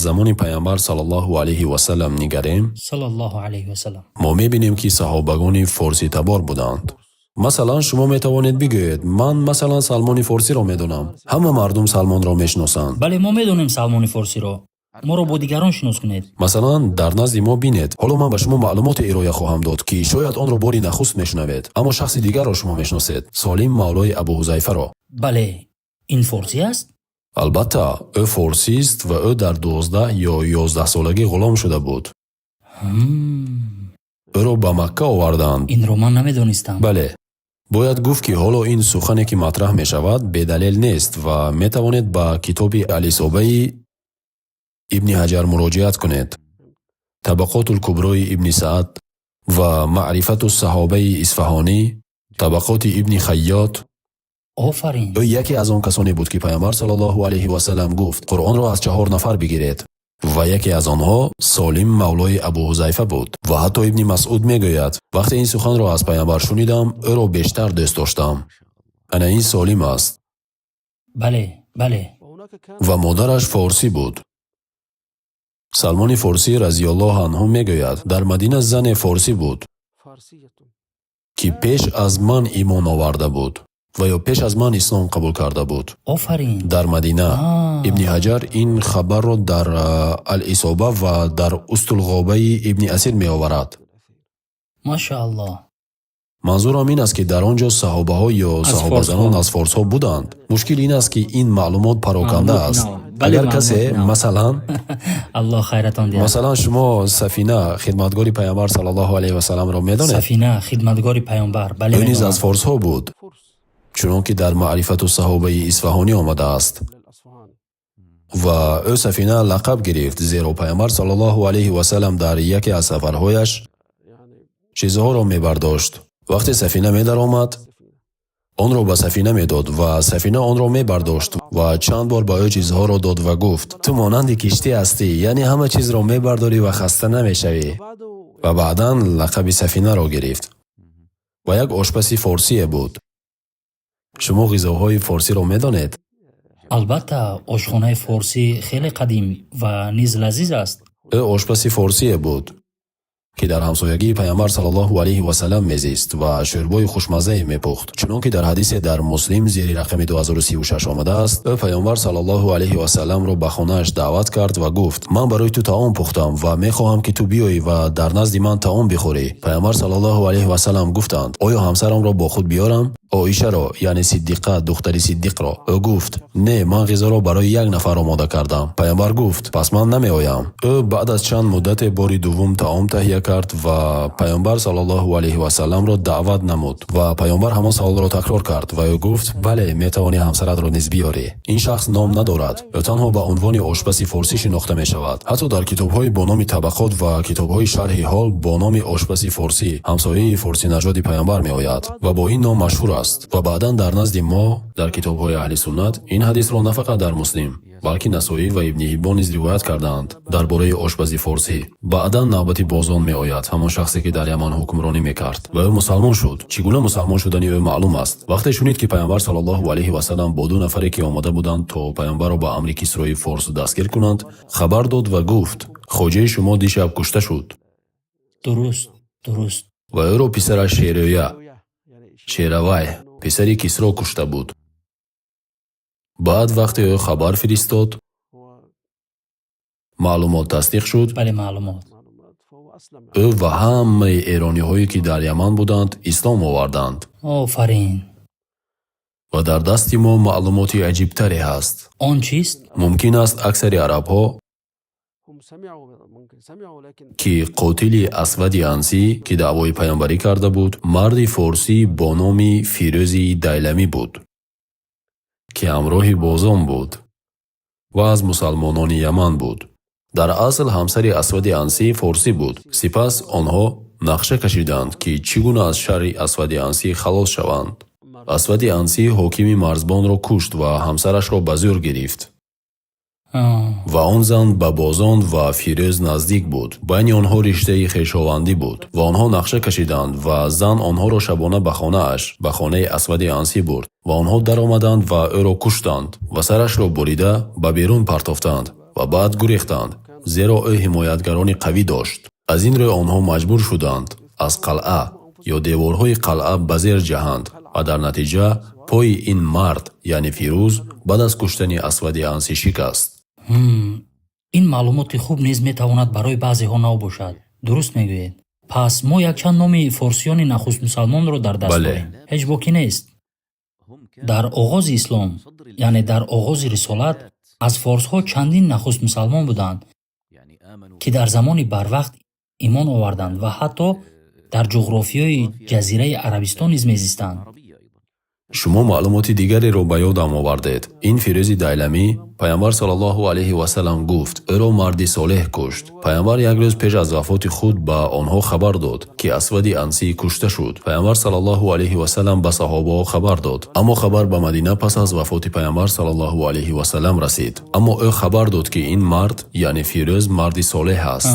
замони Пайғамбар саллаллоҳу алайҳи васаллам нигарем, саллаллоҳу алайҳи васаллам, мо мебинем, ки саҳобагони форситабор буданд. Масалан, шумо метавонед бигӯед: ман, масалан, Салмони Форсиро медонам. Ҳама мардум Салмонро мешиносанд. Бале, мо медонем Салмони Форсиро. Моро бо дигарон шинос кунед. Масалан, дар назди мо бинед, ҳоло ман ба шумо маълумоте ироя хоҳам дод, ки шояд онро бори нахуст мешунавед, аммо шахси дигарро шумо мешиносед: Солим мавлои Абу Ҳузайфаро. Бале, ин форсӣ аст. Албатта, ӯ форсист ва ӯ дар 12 ё 11 солагӣ ғулом шуда буд. Ӯро ба Макка оварданд. Инро ман намедонистам. Бале, бояд гуфт, ки ҳоло ин сухане, ки матраҳ мешавад, бедалел нест ва метавонед ба китоби Алисобаи Ибни Ҳаҷар муроҷиат кунед, Табақотул Куброи Ибни Саад ва Маърифату Саҳобаи Исфаҳонӣ, Табақоти Ибни Хайёт. Офарин! Ӯ яке аз он касоне буд, ки Пайғамбар саллаллоҳу алайҳи васаллам гуфт: «Қуръонро аз чаҳор нафар бигиред», ва яке аз онҳо Солим мавлои Абу Ҳузайфа буд. Ва ҳатто Ибни Масъуд мегӯяд: «Вақте ин суханро аз Пайғамбар шунидам, ӯро бештар дӯст доштам». Ана ин Солим аст. бале бале Ва модараш форсӣ буд. Салмони Форсӣ разияллоҳу анҳу мегӯяд: «Дар Мадина зане форсӣ буд, ки пеш аз ман имон оварда буд ва ё пеш аз ман ислом қабул карда буд». Офарин! Дар Мадина. Ибни Ҳаҷар ин хабарро дар Ал-Исоба ва дар Устулғобаи Ибни Асир меоварад. Машааллоҳ! Манзурам ин аст, ки дар он ҷо саҳобаҳо ё Аз саҳобазанон форсҳо. аз форсҳо буданд. Мушкил ин аст, ки ин маълумот пароканда Маълумот аст. нав. Бале, Агар касе, маълумот нав. масалан, Аллоҳ хайратон диҳад. масалан, шумо Сафина, хидматгори Пайғамбар саллаллоҳу алайҳи васалламро медонед? Сафина, хидматгори Пайғамбар, бале. Ӯ низ Медонам. аз форсҳо буд, чунон ки дар Маърифату Саҳобаи Исфаҳонӣ омадааст. Ва ӯ Сафина лақаб гирифт, зеро Пайғамбар саллаллоҳу алайҳи васаллам дар яке аз сафарҳояш чизҳоро мебардошт. Вақте Сафина медаромад, онро ба Сафина медод ва Сафина онро мебардошт ва чанд бор ба ӯ чизҳоро дод ва гуфт: «Ту монанди киштӣ ҳастӣ, яъне ҳама чизро мебардорӣ ва хаста намешавӣ». Ва баъдан лақаби Сафинаро гирифт. Ва як ошпаси форсие буд. Шумо ғизоҳои форсиро медонед? Албатта, ошхонаи форсӣ хеле қадим ва низ лазиз аст. Ӯ ошпаси форсие буд, ки дар ҳамсоягии Пайғамбар саллаллоҳу алайҳи васаллам мезист ва шӯрбои хушмаззае мепухт, чунон ки дар ҳадисе дар Муслим зери рақами 2036 омадааст. Ӯ Пайғамбар саллаллоҳу алайҳи васалламро ба хонааш даъват кард ва гуфт: «Ман барои ту таом пухтам ва мехоҳам, ки ту биёӣ ва дар назди ман таом бихӯрӣ». Пайғамбар саллаллоҳу алайҳи васаллам гуфтанд: «Оё ҳамсарамро бо худ биёрам, Оишаро, яъне Сиддиқа, духтари Сиддиқро?» Ӯ гуфт: «Не, ман ғизоро барои як нафар омода кардам». Пайғамбар гуфт: «Пас ман намеоям». Ӯ баъд аз чанд муддате бори дуввум таом таҳия кард ва Пайғамбар саллаллоҳу алайҳи васалламро даъват намуд ва Пайғамбар ҳамон саволро такрор кард ва ӯ гуфт: «Бале, метавонӣ ҳамсаратро низ биёрӣ». Ин шахс ном надорад, ӯ танҳо ба унвони ошпаси форсӣ шинохта мешавад. Ҳатто дар китобҳои бо номи Табақот ва китобҳои шарҳи ҳол бо номи ошпаси форсӣ, ҳамсояи форсинажоди Пайғамбар меояд ва бо ин ном машҳур аст. Ва баъдан дар назди мо, дар китобҳои аҳли суннат, ин ҳадисро на фақат дар Муслим, балки Насоӣ ва Ибни Ҳиббон низ ривоят кардаанд дар бораи ошпази форсӣ. Баъдан навбати Бозон меояд, ҳамон шахсе, ки дар Яман ҳукмронӣ мекард ва ӯ мусалмон шуд. Чӣ гуна мусалмон шудани ӯ маълум аст. Вақте шунид, ки Пайғамбар саллаллоҳу алайҳи васаллам бо ду нафаре, ки омода буданд то Пайғамбарро ба амри Кисрои Форс дастгир кунанд, хабар дод ва гуфт: «Хоҷаи шумо дишаб кушта шуд». дуруст дуруст Ва ӯро писараш Шерӯя, Шеравай, писари Кисро кушта буд. Баъд вақте ӯ хабар фиристод, маълумот тасдиқ шуд. Бале, маълумот. Ӯ ва ҳамаи эрониҳое, ки дар Яман буданд, ислом оварданд. Офарин! Ва дар дасти мо маълумоти аҷибтаре ҳаст. Он чист? Мумкин аст, аксари арабҳо, ки қотили Асвади Ансӣ, ки даъвои паёмбарӣ карда буд, марди форсӣ бо номи Фирӯзи Дайламӣ буд, ки ҳамроҳи Бозон буд ва аз мусалмонони Яман буд. Дар асл ҳамсари Асвади Ансӣ форсӣ буд. Сипас онҳо нақша кашиданд, ки чӣ гуна аз шарри Асвади Ансӣ халос шаванд. Асвади Ансӣ ҳокими марзбонро кушт ва ҳамсарашро ба зӯр гирифт. Ва он зан ба Бозон ва Фирӯз наздик буд, байни онҳо риштаи хешовандӣ буд. Ва онҳо нақша кашиданд ва зан онҳоро шабона ба хонааш, ба хонаи Асвади Ансӣ бурд ва онҳо даромаданд ва ӯро куштанд ва сарашро бурида ба берун партофтанд. Ва баъд гурехтанд, зеро ӯ ҳимоятгарони қавӣ дошт. Аз ин рӯ онҳо маҷбур шуданд аз қалъа ё деворҳои қалъа ба зер ҷаҳанд ва дар натиҷа пои ин мард, яъне Фирӯз, баъд аз куштани Асвади Ансӣ шикаст. Ин маълумоти хуб низ метавонад барои баъзеҳо нав бошад. Дуруст мегӯед. Пас мо якчанд номи форсиёни нахустмусалмонро дар даст дорем. Ҳеҷ боке нест. Дар оғози ислом, яъне дар оғози рисолат, аз форсҳо чандин нахустмусалмон буданд, ки дар замони барвақт имон оварданд ва ҳатто дар ҷуғрофиёи ҷазираи Арабистон низ мезистанд. Шумо маълумоти дигареро ба ёдам овардед. Ин Фирӯзи Дайламӣ, Пайғамбар саллаллоҳу алайҳи васаллам гуфт, ӯро марди солеҳ кушт. Пайғамбар як рӯз пеш аз вафоти худ ба онҳо хабар дод, ки Асвади Ансӣ кушта шуд. Пайғамбар саллаллоҳу алайҳи васаллам ба саҳобаҳо хабар дод, аммо хабар ба Мадина пас аз вафоти Пайғамбар саллаллоҳу алайҳи васаллам расид. Аммо ӯ хабар дод, ки ин мард, яъне Фирӯз, марди солеҳ аст.